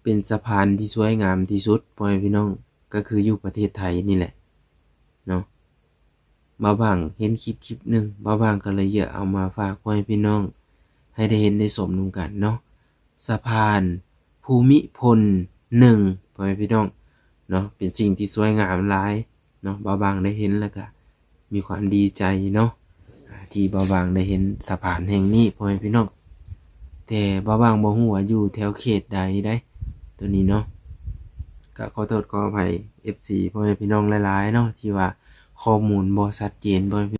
ເປັນສະພານທີ່ສວຍງາມທີ່ສຸດ ພໍ່ແມ່ພີ່ນ້ອງ ກໍຄືຢູ່ປະເທດໄທນີ້ແຫຼະເນາະ. ບ່າວບາງເຫັນຄລິບຄລິບໜຶ່ງ ບ່າວບາງກໍເລີຍຢາກເອົາມາຝາກພໍ່ແມ່ພີ່ນ້ອງໃຫ້ໄດ້ເຫັນໄດ້ຊົມນຳກັນເນາະ. ສະພານພູມິພົນໜຶ່ງ ພໍ່ແມ່ພີ່ນ້ອງເນາະ ເປັນສິ່ງທີ່ສວຍງາມຫຼາຍເນາະ. ບ່າວບາງໄດ້ເຫັນແລ້ວກໍ ມີຄວາມດີໃຈເນາະ ທີ່ບ່າວບາງໄດ້ເຫັນສະພານແຫ່ງນີ້ ພໍ່ແມ່ພີ່ນ້ອງ. ແຕ່ບ່າວບາງບໍ່ຮູ້ວ່າຢູ່ແຖວເຂດໃດໃດ໋ ໂຕນີ້ເນາະ. ກະຂໍໂທດຂໍອະໄພ ເອັຟຊີ ພໍ່ແມ່ພີ່ນ້ອງຫຼາຍໆເນາະ ທີ່ວ່າຂໍ້ມູນບໍ່ຊັດເຈນ ພໍ່ແມ່ພີ່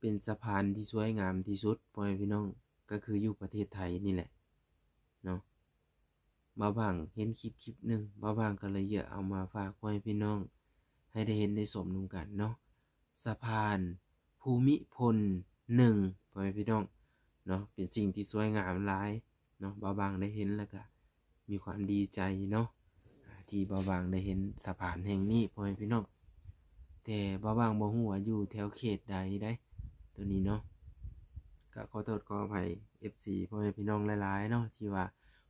ເປັນສະພານທີ່ສວຍງາມທີ່ສຸດ ພໍ່ແມ່ພີ່ນ້ອງ ກໍຄືຢູ່ປະເທດໄທນີ້ແຫຼະເນາະ. ບ່າວບາງເຫັນຄລິບຄລິບໜຶ່ງ ບ່າວບາງກໍເລີຍຢາກເອົາມາຝາກພໍ່ແມ່ພີ່ນ້ອງໃຫ້ໄດ້ເຫັນໄດ້ຊົມນຳກັນເນາະ. ສະພານພູມິພົນໜຶ່ງ ພໍ່ແມ່ພີ່ນ້ອງເນາະ ເປັນສິ່ງທີ່ສວຍງາມຫຼາຍເນາະ. ບ່າວບາງໄດ້ເຫັນແລ້ວກໍມີຄວາມດີໃຈເນາະ ທີ່ບ່າວບາງໄດ້ເຫັນສະພານແຫ່ງນີ້ ພໍ່ແມ່ພີ່ນ້ອງ. ແຕ່ບ່າວບາງບໍ່ຮູ້ວ່າຢູ່ແຖວເຂດໃດໃດ໋ ໂຕນີ້ເນາະ. ກະຂໍໂທດຂໍອະໄພ ເອັຟຊີ ພໍ່ແມ່ພີ່ນ້ອງຫຼາຍໆເນາະ ທີ່ວ່າ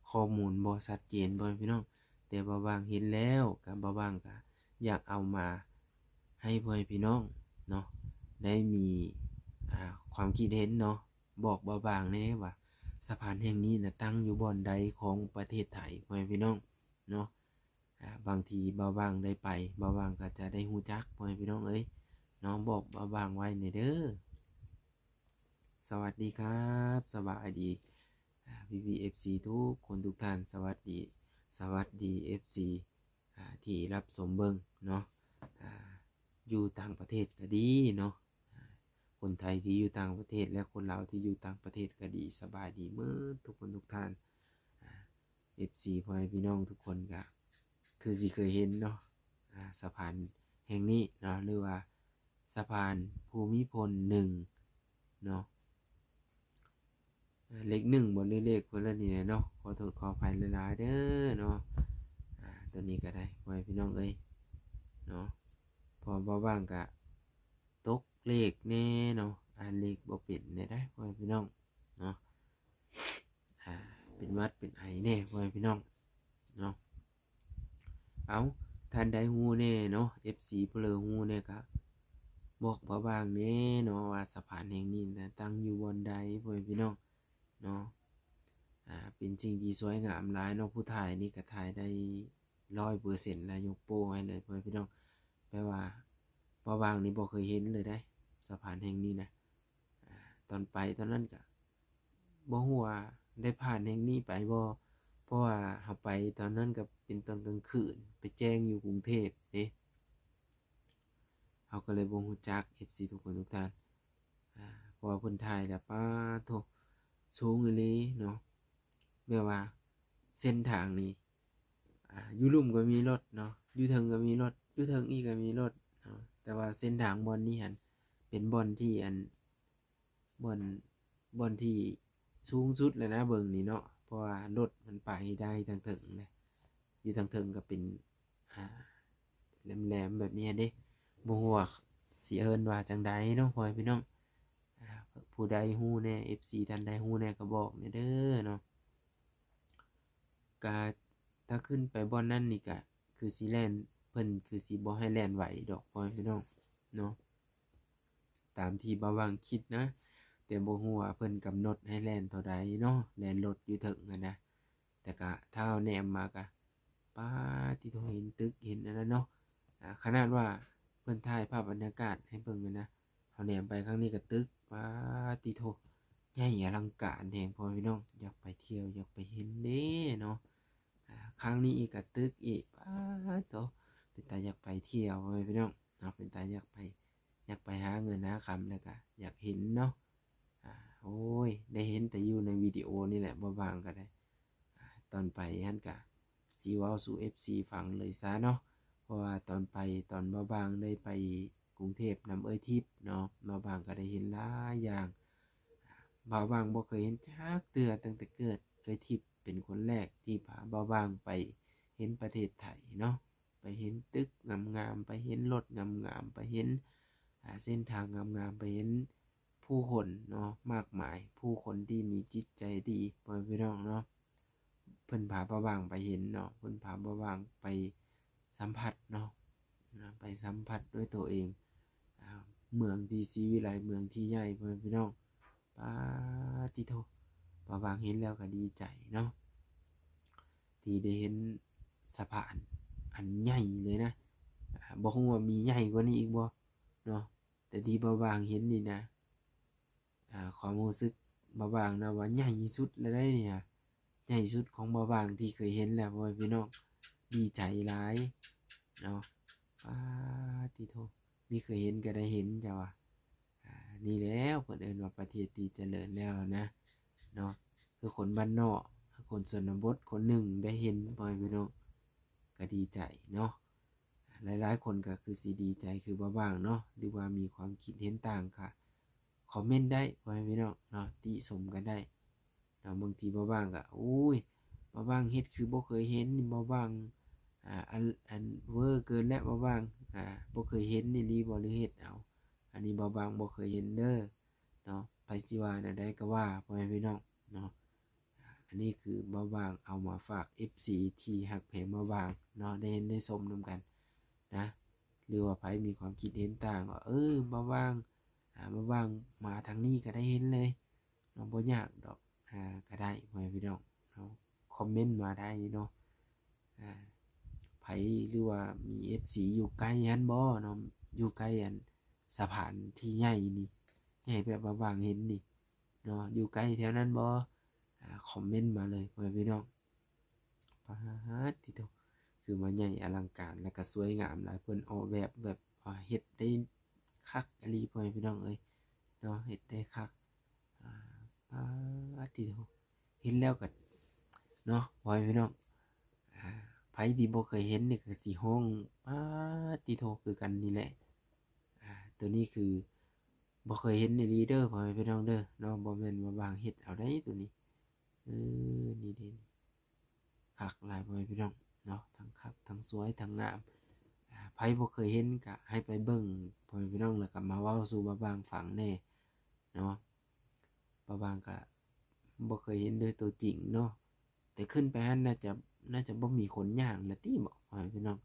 ຂໍ້ມູນບໍ່ຊັດເຈນ ພໍ່ແມ່ພີ່ນ້ອງ. ແຕ່ບ່າວບາງເຫັນແລ້ວ ກະບ່າວບາງກະຢາກເອົາມາ ໃຫ້ພໍ່ແມ່ພີ່ນ້ອງເນາະ ໄດ້ມີ ອ່າ ຄວາມຄິດເຫັນເນາະ ບອກບ່າວບາງແດ່ວ່າ ສະພານແຫ່ງນີ້ນະຕັ້ງຢູ່ບ່ອນໃດຂອງປະເທດໄທ ພໍ່ແມ່ພີ່ນ້ອງເນາະ. ອ່າ ບາງທີບ່າວບາງໄດ້ໄປ ບ່າວບາງກໍຈະໄດ້ຮູ້ຈັກ ພໍ່ແມ່ພີ່ນ້ອງເອີຍເນາະ. ບອກບ່າວບາງໄວ້ແດ່ເດີ. ສະຫວັດດີຄັບ ສະບາຍດີ ອ່າ ພີ່ໆ ເອັຟຊີ ທຸກຄົນທຸກທ່ານ ສະຫວັດດີ ສະຫວັດດີ ເອັຟຊີ ອ່າ ທີ່ຮັບຊົມເບິ່ງເນາະ ອ່າ ຢູ່ຕ່າງປະເທດກໍດີເນາະ ອ່າ ຄົນໄທທີ່ຢູ່ຕ່າງປະເທດ ແລະ ຄົນລາວທີ່ຢູ່ຕ່າງປະເທດກໍດີ ສະບາຍດີໝົດທຸກຄົນທຸກທ່ານ ອ່າ ເອັຟຊີ ພໍ່ແມ່ພີ່ນ້ອງທຸກຄົນກໍຄືຊິເຄີຍເຫັນເນາະ ອ່າ ສະພານແຫ່ງນີ້ເນາະ ຫຼືວ່າ ສະພານພູມິພົນໜຶ່ງເນາະ ເລກໜຶ່ງບໍ່ ຫຼືເລກເພິ່ນລະນີ້ແຫຼະເນາະ. ຂໍໂທດຂໍອະໄພຫຼາຍໆເດີເນາະ ອ່າ ໂຕນີ້ກໍໄດ້ ພໍ່ແມ່ພີ່ນ້ອງເອີຍເນາະ. ເພາະວ່າບ່າວບາງກະຕົກເລກແດ່ເນາະ ອ່ານເລກບໍ່ເປັນແດ່ໄດ໋ ພໍ່ແມ່ພີ່ນ້ອງເນາະ ອ່າ ເປັນຫວັດເປັນໄອແດ່ ພໍ່ແມ່ພີ່ນ້ອງເນາະ. ເອົ້າ ທ່ານໃດຮູ້ແດ່ເນາະ ເອັຟຊີ ຜູ້ໃດຮູ້ແດ່ກະບອກບ່າວບາງແດ່ເນາະ ວ່າສະພານແຫ່ງນີ້ນະຕັ້ງຢູ່ບ່ອນໃດ ພໍ່ແມ່ພີ່ນ້ອງເນາະ. ອ່າ ເປັນສິ່ງທີ່ສວຍງາມຫຼາຍເນາະ ຜູ້ຖ່າຍນີ້ກະຖ່າຍໄດ້ຮ້ອຍເປີເຊັນແລ້ວ ຍົກໂປ້ໃຫ້ເລີຍ ພໍ່ແມ່ພີ່ນ້ອງ. ແປວ່າບ່າວບາງນີ້ບໍ່ເຄີຍເຫັນເລີຍໄດ໋ ສະພານແຫ່ງນີ້ນະ. ອ່າ ຕອນໄປຕອນນັ້ນກະ ບໍ່ຮູ້ວ່າໄດ້ຜ່ານແຫ່ງນີ້ໄປບໍ່ ເພາະວ່າເຮົາໄປຕອນນັ້ນກໍເປັນຕອນກາງຄືນ ໄປແຈ້ງຢູ່ກຸງເທບເດ້. ເຮົາກໍເລີຍບໍ່ຮູ້ຈັກ ເອັຟຊີ ທຸກຄົນທຸກທ່ານ ອ່າ ເພາະວ່າເພິ່ນຖ່າຍແລ້ວ ປາດໂທ້ ສູງອີ່ຫຼີເນາະ ແບບວ່າເສັ້ນທາງນີ້ ອ່າ ຢູ່ລຸ່ມກໍມີລົດເນາະ ຢູ່ເທິງກໍມີລົດ ຢູ່ເທິງອີກກໍມີລົດເນາະ. ແຕ່ວ່າເສັ້ນທາງບ່ອນນີ້ຫັ້ນ ເປັນບ່ອນທີ່ ອັນ ບ່ອນ ບ່ອນທີ່ສູງສຸດແລ້ວນະ ເບິ່ງນີ້ເນາະ ເພາະວ່າລົດມັນໄປໄດ້ທາງເທິງນະ ຢູ່ທາງເທິງກໍເປັນ ອ່າ ແຫຼມໆແບບນີ້ເດ້. ບໍ່ຮູ້ວ່າຊິເອີ້ນວ່າຈັ່ງໃດເນາະ ພໍ່ແມ່ພີ່ນ້ອງ. ອ່າ ຜູ້ໃດຮູ້ແດ່ ເອັຟຊີ ທ່ານໃດຮູ້ແດ່ກໍບອກແດ່ເດີເນາະ. ກະຖ້າຂຶ້ນໄປບ່ອນນັ້ນນີ້ກະຄືຊິແລ່ນ ເພິ່ນຄືຊິບໍ່ໃຫ້ແລ່ນໄຫວດອກ ພໍ່ແມ່ພີ່ນ້ອງເນາະ ຕາມທີ່ບ່າວຫວັງຄິດນະ. ແຕ່ບໍ່ຮູ້ວ່າເພິ່ນກຳນົດໃຫ້ແລ່ນເທົ່າໃດເນາະ ແລ່ນລົດຢູ່ເທິງຫັ້ນນະ. ແຕ່ກະຖ້າເຮົາແນມມາກະ ປາດຕິໂທ ເຫັນຕຶກເຫັນອັນນັ້ນເນາະ. ອ່າ ຂະໜາດວ່າເພິ່ນຖ່າຍພາບບັນຍາກາດໃຫ້ເບິ່ງຫັ້ນນະ ເຮົາແນມໄປຂ້າງນີ້ກໍຕຶກ ປາດຕິໂທ ໃຫຍ່ອະລັງການແຮງ ພໍ່ແມ່ພີ່ນ້ອງ. ຢາກໄປທ່ຽວ ຢາກໄປເຫັນເດ້ເນາະ. ອ່າ ຂ້າງນີ້ອີກກໍຕຶກອີກ ປາດໂທ ເປັນຕາຢາກໄປທ່ຽວ ພໍ່ແມ່ພີ່ນ້ອງເນາະ ເປັນຕາຢາກໄປ ຢາກໄປຫາເງິນຫາຄຳ ແລ້ວກໍຢາກເຫັນເນາະ. ອ່າ ໂອ້ຍ ໄດ້ເຫັນແຕ່ຢູ່ໃນວິດີໂອນີ້ແຫຼະ ບ່າວຫວັງກໍໄດ້. ອ່າ ຕອນໄປຫັ້ນກະຊິເວົ້າສູ່ເອັຟຊີຟັງເລີຍຊະເນາະ ເພາະວ່າຕອນໄປ ຕອນບ່າວຫວັງໄດ້ໄປກຸງເທບນຳເອື້ອຍທິບເນາະ ບ່າວຫວັງກໍໄດ້ເຫັນຫຼາຍຢ່າງ. ບ່າວຫວັງບໍ່ເຄີຍເຫັນຈັກເທື່ອ ຕັ້ງແຕ່ເກີດ ເອື້ອຍທິບເປັນຄົນແລກທີ່ພາບ່າວຫວັງໄປ ເຫັນປະເທດໄທເນາະ, ໄປເຫັນຕຶກງາມໆ, ໄປເຫັນລົດງາມໆ, ໄປເຫັນ ອ່າ ເສັ້ນທາງງາມໆ, ໄປເຫັນຜູ້ຄົນເນາະ ມາກມາຍ, ຜູ້ຄົນທີ່ມີຈິດໃຈດີ ພໍ່ແມ່ພີ່ນ້ອງເນາະ. ເພິ່ນພາບ່າວຫວ່າງໄປເຫັນເນາະ, ເພິ່ນພາບ່າວຫວ່າງໄປສຳຜັດເນາະ, ອ່າ ໄປສຳຜັດດ້ວຍຕົວເອງ ອ່າ ເມືອງທີ່ສີວິໄລ, ເມືອງທີ່ໃຫຍ່ ພໍ່ແມ່ພີ່ນ້ອງ. ປາດຕິໂທ ບ່າວຫວ່າງເຫັນແລ້ວກໍດີໃຈເນາະ ທີ່ໄດ້ເຫັນສະພານອັນໃຫຍ່ເລີຍນະ. ອ່າ ບໍ່ຮູ້ວ່າມີໃຫຍ່ກວ່ານີ້ອີກບໍ່ເນາະ, ແຕ່ທີ່ບ່າວຫວ່າງເຫັນນີ້ນະ ອ່າ ຄວາມຮູ້ສຶກບ່າວຫວ່າງນະວ່າໃຫຍ່ທີ່ສຸດແລ້ວໃດ໋ນີ້, ໃຫຍ່ສຸດຂອງບ່າວຫວ່າງທີ່ເຄີຍເຫັນແລ້ວ ພໍ່ແມ່ພີ່ນ້ອງ. ດີໃຈຫຼາຍເນາະ. ປາດຕິໂທ ມີເຄີຍເຫັນກໍໄດ້ເຫັນ ເຈົ້າວ່າ. ອ່າ ນີ້ແຫຼະເພິ່ນເອີ້ນວ່າປະເທດທີ່ຈະເລີນແລ້ວນະເນາະ. ຄືຄົນບ້ານນອກ ຄົນຊົນນະບົດຄົນໜຶ່ງໄດ້ເຫັນ ພໍ່ແມ່ພີ່ນ້ອງ ກໍດີໃຈເນາະ. ຫຼາຍໆຄົນກໍຄືຊິດີໃຈຄືບ່າວຫວ່າງເນາະ ຫຼືວ່າມີຄວາມຄິດເຫັນຕ່າງ ກໍຄອມເມັນໄດ້ ພໍ່ແມ່ພີ່ນ້ອງເນາະ, ຕິຊົມກັນໄດ້ເນາະ. ບາງທີບ່າວຫວ່າງກໍ ໂອ້ຍ ບ່າວຫວ່າງເຮັດຄືບໍ່ເຄີຍເຫັນນີ້ ບ່າວຫວ່າງ ອ່າ ອັນ ອັນເວີເກີນແລ້ວ ບ່າວຫວ່າງ ອ່າ ບໍ່ເຄີຍເຫັນອີ່ຫຼີບໍ່ ຫຼືເຮັດເອົາ. ອັນນີ້ບ່າວຫວ່າງບໍ່ເຄີຍເຫັນເດີເນາະ. ໃຜຊິວ່າແນວໃດກໍວ່າ ພໍ່ແມ່ພີ່ນ້ອງເນາະ. ອັນນີ້ຄືບ່າວຫວ່າງເອົາມາຝາກເອັຟຊີທີ່ຮັກແພງບ່າວຫວ່າງເນາະ ໄດ້ເຫັນໄດ້ຊົມນຳກັນນະ. ຫຼືວ່າໃຜມີຄວາມຄິດເຫັນຕ່າງວ່າ ເອີ ບ່າວຫວ່າງ ອ່າ ບ່າວຫວ່າງມາທາງນີ້ກໍໄດ້ເຫັນເລີຍເນາະ, ບໍ່ຍາກດອກ ອ່າ ກໍໄດ້ ພໍ່ແມ່ພີ່ນ້ອງເນາະ, ຄອມເມັນມາໄດ້ເນາະ. ອ່າ ໃຜ ຫຼືວ່າມີເອັຟຊີຢູ່ໃກ້ຫັ້ນບໍ່ເນາະ, ຢູ່ໃກ້ອັນສະພານທີ່ໃຫຍ່ນີ້ ໃຫຍ່ແບບວ່າຫວ່າງເຫັນນີ້ເນາະ, ຢູ່ໃກ້ແຖວນັ້ນບໍ່? ອ່າ ຄອມເມັນມາເລີຍ ພໍ່ແມ່ພີ່ນ້ອງ. ປາດຕິໂທ ຄືວ່າໃຫຍ່ອະລັງການ ແລ້ວກໍສວຍງາມຫຼາຍ, ເພິ່ນອອກແບບ ແບບວ່າເຮັດໄດ້ຄັກອີ່ຫຼີ ພໍ່ແມ່ພີ່ນ້ອງເອີຍເນາະ, ເຮັດໄດ້ຄັກ. ອ່າ ປາດຕິໂທ ເຫັນແລ້ວກໍເນາະ ພໍ່ແມ່ພີ່ນ້ອງ. ອ່າ ໃຜທີ່ບໍ່ເຄີຍເຫັນນີ້ກໍຊິຮ້ອງ ປາດຕິໂທ ຄືກັນນີ້ແຫຼະ. ອ່າ ໂຕນີ້ຄືບໍ່ເຄີຍເຫັນອີ່ຫຼີເດີ ພໍ່ແມ່ພີ່ນ້ອງເດີເນາະ, ບໍ່ແມ່ນວ່າຫວ່າງເຮັດເອົາໄດ໋ໂຕນີ້. ເອີ ນີ້ເດ້ ຄັກຫຼາຍ ພໍ່ແມ່ພີ່ນ້ອງເນາະ, ທັງຄັກ ທັງສວຍ ທັງງາມ. ອ່າ ໃຜບໍ່ເຄີຍເຫັນກໍໃຫ້ໄປເບິ່ງ ພໍ່ແມ່ພີ່ນ້ອງ, ແລ້ວກໍມາເວົ້າສູ່ບ່າວຫວ່າງຟັງແດ່ເນາະ. ບ່າວຫວ່າງກໍບໍ່ເຄີຍເຫັນໂດຍຕົວຈິງເນາະ, ແຕ່ຂຶ້ນໄປຫັ້ນໜ້າຈະ ໜ້າຈະບໍ່ມີຄົນຍ່າງລະຕິເບາະ ພໍ່ແມ່ພີ່ນ້ອງ.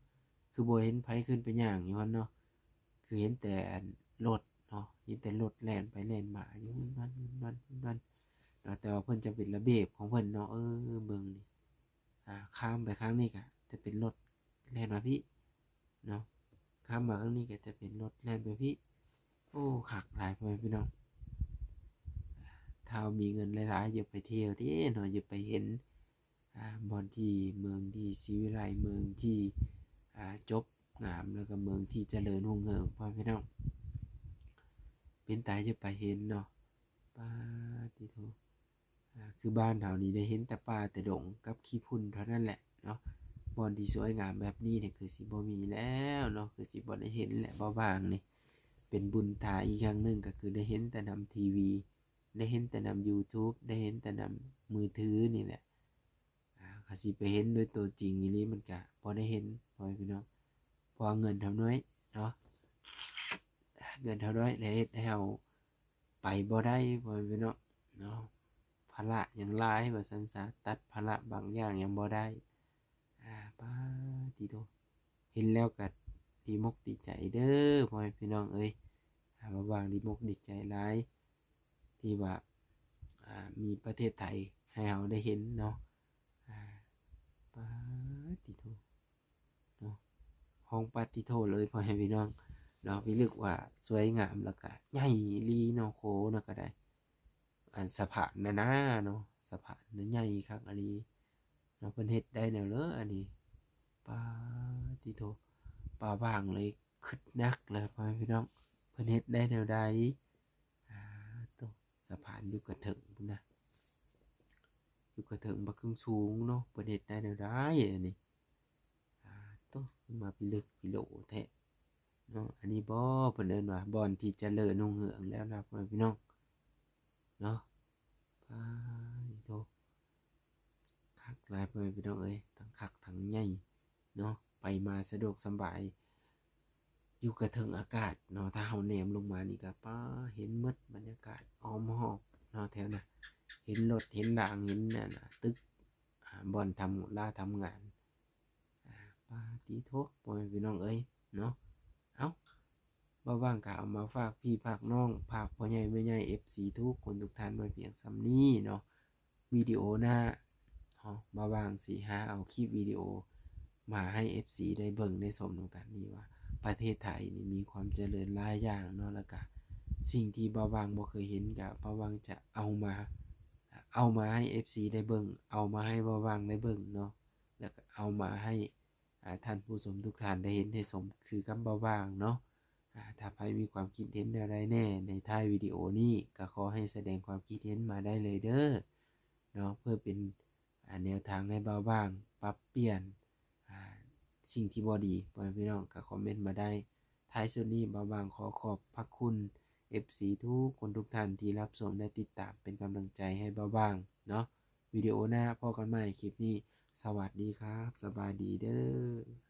ຄືບໍ່ເຫັນໃຜຂຶ້ນໄປຍ່າງຢູ່ຫັ້ນເນາະ, ຄືເຫັນແຕ່ລົດເນາະ, ເຫັນແຕ່ລົດແລ່ນໄປແລ່ນມາຢູ່ນັ້ນ ນັ້ນ ນັ້ນເນາະ. ແຕ່ວ່າເພິ່ນຈະເປັນລະບຽບຂອງເພິ່ນເນາະ. ເອີ ເບິ່ງນີ້ ອ່າ ຂ້າມໄປຂ້າງນີ້ກະຈະເປັນລົດແລ່ນມາພີ້ເນາະ, ຂ້າມມາຂ້າງນີ້ກະຈະເປັນລົດແລ່ນໄປພີ້. ໂອ້ ຄັກຫຼາຍ ພໍ່ແມ່ພີ່ນ້ອງ. ຖ້າເຮົາມີເງິນຫຼາຍໆ ຢາກໄປທ່ຽວເດ້ເນາະ, ຢາກໄປເຫັນ ອ່າ ບ່ອນທີ່ເມືອງທີ່ສີວິໄລ, ເມືອງທີ່ ອ່າ ຈົບງາມ ແລ້ວກໍເມືອງທີ່ຈະເລີນຮຸ່ງເຮືອງ ພໍ່ແມ່ພີ່ນ້ອງ. ເປັນຕາຢາກໄປເຫັນເນາະ. ປາດຕິໂທ ອ່າ ຄືບ້ານເຮົານີ້ໄດ້ເຫັນແຕ່ປ່າແຕ່ດົງກັບຂີ້ຝຸ່ນເທົ່ານັ້ນແຫຼະເນາະ, ບ່ອນທີ່ສວຍງາມແບບນີ້ນີ້ຄືຊິບໍ່ມີແລ້ວເນາະ, ຄືຊິບໍ່ໄດ້ເຫັນແຫຼະ. ບ່າວຫວ່າງນີ້ເປັນບຸນຕາອີກຢ່າງໜຶ່ງ ກໍຄືໄດ້ເຫັນແຕ່ນຳທີວີ ໄດ້ເຫັນແຕ່ນຳຢູທູບ ໄດ້ເຫັນແຕ່ນຳມືຖືນີ້ແຫຼະ. ອ່າ ກໍຊິໄປເຫັນໂດຍຕົວຈິງອີ່ຫຼີມັນກະບໍ່ໄດ້ເຫັນ ພໍ່ແມ່ພີ່ນ້ອງ, ເພາະວ່າເງິນເຮົາໜ້ອຍເນາະ, ເງິນເຮົາໜ້ອຍ ແລະເຮັດໃຫ້ເຮົາໄປບໍ່ໄດ້ ພໍ່ແມ່ພີ່ນ້ອງເນາະ. ພາລະຍັງຫຼາຍວ່າຊັ້ນຊະ, ຕັດພາລະບາງຢ່າງຍັງບໍ່ໄດ້. ອ່າ ປາດຕິໂທ ເຫັນແລ້ວກໍດີມົກດີໃຈເດີ ພໍ່ແມ່ພີ່ນ້ອງເອີຍ. ອ່າ ບ່າວຫວ່າງດີມົກດີໃຈຫຼາຍ ທີ່ວ່າ ອ່າ ມີປະເທດໄທໃຫ້ເຮົາໄດ້ເຫັນເນາະ. ອ່າ ປາດຕິໂທ ເນາະ, ຮ້ອງປາດຕິໂທເລີຍ ພໍ່ແມ່ພີ່ນ້ອງເນາະ. ພິລຶກວ່າສວຍງາມ ແລ້ວກະໃຫຍ່ອີ່ຫຼີເນາະ, ໂຄນະກະໄດ້. ອັນສະພານນະນາເນາະ, ສະພານນະໃຫຍ່ຄັກອີ່ຫຼີເນາະ, ເພິ່ນເຮັດໄດ້ແນວເລີ ອັນນີ້. ປາດຕິໂທ ບ່າວຫວ່າງເລີຍຄຶດໜັກເລີຍ ພໍ່ແມ່ພີ່ນ້ອງ, ເພິ່ນເຮັດໄດ້ແນວໃດ? ອ່າ ໂຕ ສະພານຢູ່ກະເທິງພຸ້ນນະ, ຢູ່ກະເທິງບັກເຄິ່ງສູງເນາະ, ເພິ່ນເຮັດໄດ້ແນວໃດອັນນີ້? ອ່າ ໂຕ ມາພິລຶກພິໂລແທ້ເນາະ. ອັນນີ້ບໍ ເພິ່ນເອີ້ນວ່າບ່ອນທີ່ຈະເລີນຮຸ່ງເຮືອງແລ້ວນະ ພໍ່ແມ່ພີ່ນ້ອງເນາະ. ປາດໂທ ຄັກ ຫຼາຍ ພໍ່ແມ່ພີ່ນ້ອງເອີຍ ທັງຄັກທັງໃຫຍ່ເນາະ ໄປມາສະດວກສະບາຍ ຢູ່ກະເທິງອາກາດເນາະ ຖ້າເຮົາແນມລົງມານີ້ກໍ ປ້າ ເຫັນໝົດບັນຍາກາດອ້ອມຮອບເນາະ ແຖວນັ້ນ ເຫັນລົດເຫັນລາງ ເຫັນອັນນ່າ ຕຶກ ອ່າ ບ່ອນທຳລາທຳງານ ອ່າ ປາຕິໂທ ພໍ່ແມ່ພີ່ນ້ອງເອີຍເນາະ ເອົ້າ ບ່າວຫວ່າງກໍເອົາມາຝາກພີ່ຝາກນ້ອງ ຝາກພໍ່ໃຫຍ່ແມ່ໃຫຍ່ ເອັຟຊີ ທຸກຄົນທຸກທ່ານໄວ້ພຽງສ່ຳນີ້ເນາະ ວິດີໂອໜ້າເນາະ ບ່າວຫວ່າງຊິຫາເອົາຄລິບວິດີໂອມາໃຫ້ ເອັຟຊີ ໄດ້ເບິ່ງໄດ້ຊົມນຳກັນນີ້ວ່າ ປະເທດໄທນີ້ມີຄວາມຈະເລີນຫຼາຍຢ່າງເນາະ ແລ້ວກະສິ່ງທີ່ບ່າວຫວ່າງບໍ່ເຄີຍເຫັນ ກະບ່າວຫວ່າງຈະເອົາມາ ເອົາມາໃຫ້ ເອັຟຊີ ໄດ້ເບິ່ງ ເອົາມາໃຫ້ບ່າວຫວ່າງໄດ້ເບິ່ງເນາະ ແລ້ວກໍເອົາມາໃຫ້ ອາ ທ່ານຜູ້ຊົມທຸກທ່ານໄດ້ເຫັນໄດ້ຊົມຄືກັບບ່າວຫວ່າງເນາະ ອາ ຖ້າໃຜມີຄວາມຄິດເຫັນແນວໃດແດ່ໃນທ້າຍວິດີໂອນີ້ ກໍຂໍໃຫ້ສະແດງຄວາມຄິດເຫັນມາໄດ້ເລີຍເດີເນາະ ເພື່ອເປັນ ອາ ແນວທາງໃຫ້ບ່າວຫວ່າງປັບປ່ຽນ ອາ ສິ່ງທີ່ບໍ່ດີ ພໍ່ແມ່ພີ່ນ້ອງກໍຄອມເມັນມາໄດ້ ທ້າຍສຸດນີ້ບ່າວຫວ່າງຂໍຂອບພະຄຸນ ເອັຟຊີ ທຸກຄົນທຸກທ່ານທີ່ຮັບຊົມ ແລະ ຕິດຕາມເປັນກຳລັງໃຈໃຫ້ບ່າວຫວ່າງເນາະ ວິດີໂອໜ້າພໍ້ກັນໃໝ່ ຄລິບນີ້ ສະຫວັດດີຄັບ ສະບາຍດີເດີ.